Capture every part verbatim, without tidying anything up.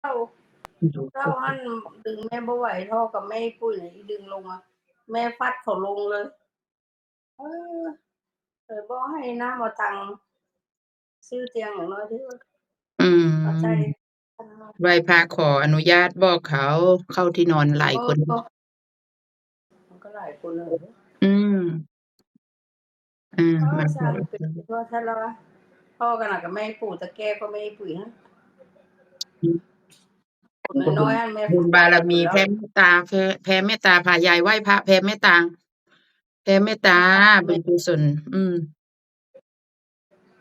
เจ้า เจ้าอันดึงแม่บ่ไหว ท่อกับแม่ปุ้ยน่ะ อีดึงลงอะ แม่ฟัดเขาลงเลย เออ เลยบอกให้น้ามาตัง ซื้อเตียงอย่างน้อยที่ว่า อืม เอาใจ ไหว้พระขออนุญาตบอกเขา เข้าที่นอนหลายคน เออ มันก็หลายคนเลย อืม อ่า เออ มา สร้างเป็นตัวท่านแล้ววะ พ่อกันน่ะกับแม่ปู่ตะแก้ก็แม่ปู่ฮะ อืม คนน้อยๆอันแม่ บุญบารมี แผ่เมตตา แผ่ แผ่เมตตา พายายไหว้พระ แผ่เมตตา แผ่เมตตา บุญกุศล อืม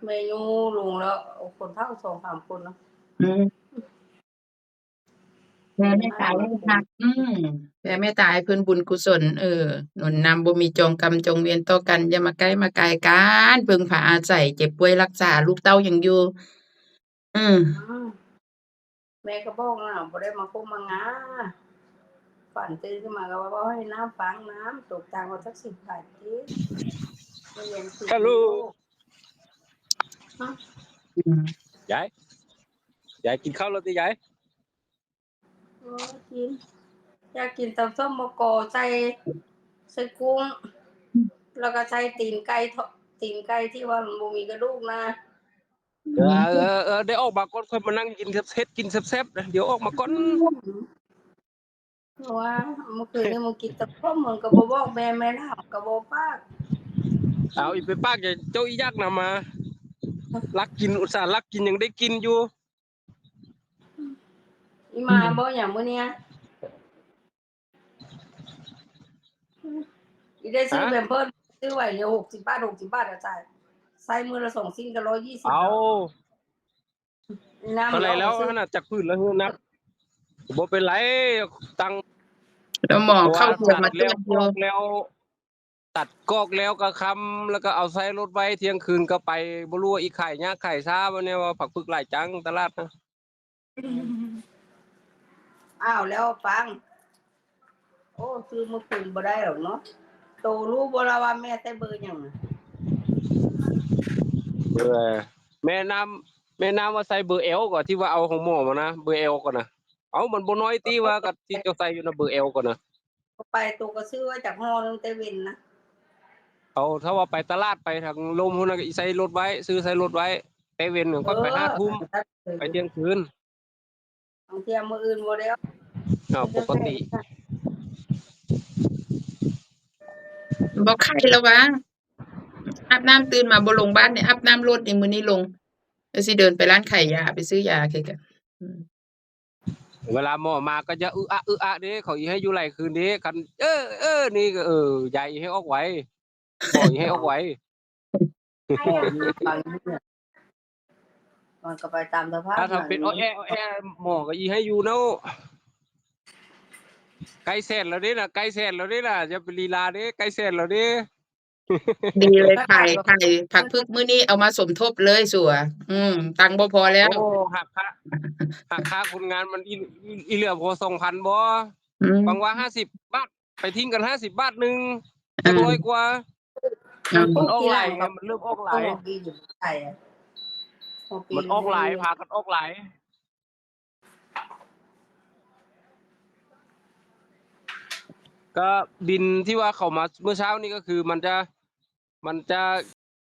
แม่ยูลุงแล้ว โอ้ คนเฒ่าสองสามคนเนาะ อืม แผ่เมตตาให้ค่ะ อืม แผ่เมตตาให้เพิ่นบุญกุศล เออ หนุนนำ บ่มีจองกรรมจองเวรต่อกัน อย่ามาใกล้มาไกลกัน พึ่งพาอาศัย เจ็บป่วยรักษา ลูกเต้ายังอยู่ อืม อืม แม่ก็บอกนะ บ่ได้มาคบมางา ฝันตื่นขึ้นมาก็ว่า "โอ้ย น้ำฟังน้ำ ตกตังค์มาสักสิบบาทสิ ไม่เรียนสิ" ฮัลโหล ฮะ อืม ยาย ยายกินข้าวแล้วติยาย โอ้ย กิน อยากกินตำส้มมะกอใส่ ใส่กุ้ง แล้วก็ใส่ตีนไก่ทอด ตีนไก่ที่ว่ามันบ่มีกระดูกนะ เออ เออ เออ ได้ออกมาก่อนค่อยมานั่งกินแซ่บๆ กินแซ่บๆ นะ เดี๋ยวออกมาก่อน อืม เพราะว่าเมื่อคืนนี้มันกินตำส้ม มันก็บ่บอกแม่ แม่ถามก็บ่ปาก เอาอีกไปปาก เจ้าอีหยังนะมา ลักกิน อุตส่าห์ลักกินยังได้กินอยู่ อีหม่า อืม บ่อย่างมื้อเนี้ย อีได้ซื้อ ฮะ แพมเพิร์ส ซื้อไว้เหลือหกสิบบาท หกสิบบาทอะจ่าย ใส่มื้อละสองชิ้นก็ร้อยยี่สิบ เอา แล้ว น้ำ เท่าไหร่แล้ว เอาไปซื้อ ขนาดจักผืนแล้วเฮ้อนับ บ่เป็นไร ตังค์ แล้วหมอเข้าเกียร์มา เพราะว่าตัดแล้ว เตี้ยเดียว กอกแล้ว ตัดกอกแล้วก็ค่ำ แล้วก็เอาใส่รถไว้ เที่ยงคืนก็ไป บ่รู้ว่าอีขายยากขายช้า วันนี้ว่าผักผึกหลายจังตลาดนะ อ้าว แล้วปัง โอ้ ซื้อเมื่อคืนบ่ได้หรอกเนาะ โตรู้บ่ล่ะว่าแม่ใส่เบอร์หยังน่ะ เบอร์ แม่น้ำ แม่น้ำว่าใส่เบอร์แอลก่อน ที่ว่าเอาของหมอมานะ เบอร์แอลก่อนนะ เอ้า มันบ่น้อยติว่ากับที่เจ้าใส่อยู่นะ เบอร์แอลก่อนนะ ไปโตก็ซื้อไว้จากห่อหนึ่งแต่เว้นนะ เอา ถ้าว่าไปตลาดไปทางลมพุ้นนะ ก็อีใส่รถไว้ ซื้อใส่รถไว้ แต่เว้นก็ไป เออ ห้าทุ่ม เออ ไปเที่ยงคืน บางเที่ยมื้ออื่นบ่ได้ อ้าว ปกติ บ่ไข้แล้ววะ อาบน้ำตื่นมาบ่ลงบ้านนี่ อาบน้ำรถนี่ มื้อนี้ลง แล้วสิเดินไปร้านขายยา ไปซื้อยาคือกัน อืม เวลาหมอมาก็จะอึอะอึอะเด้ เขาอีให้อยู่หลายคืนเด้ คัน เออ เออ นี่ก็ เออ ยายอีให้ออกไว หมออีให้ออกไว หมออีไปเนี่ย มันก็ไปตามสภาพ ถ้าทำเป็น มัน อ้อแอ้ อ้อแอ้ หมอก็อีให้อยู่เนาะ ใกล้แสนแล้วเด้น่ะ ใกล้แสนแล้วเด้น่ะ อย่าไปลีลาเด้ ใกล้แสนแล้วเด้ ดีเลย ขาย ขายผักผึกมื้อนี้เอามาสมทบเลยสัว อืม ตังค์บ่พอแล้ว โอ้ หักค่า หักค่าคนงานมันอี อีเหลือพอสองพันบ่ อืม บางว่าห้าสิบบาท ไปทิ้งกันห้าสิบบาทหนึ่ง อ่า จักร้อยกว่า อ่า มันออกหลายไง มันเริ่มออกหลาย มันออกหลาย พากันออกหลาย ก็บินที่ว่าเขามาเมื่อเช้านี้ก็คือมันจะ มันจะ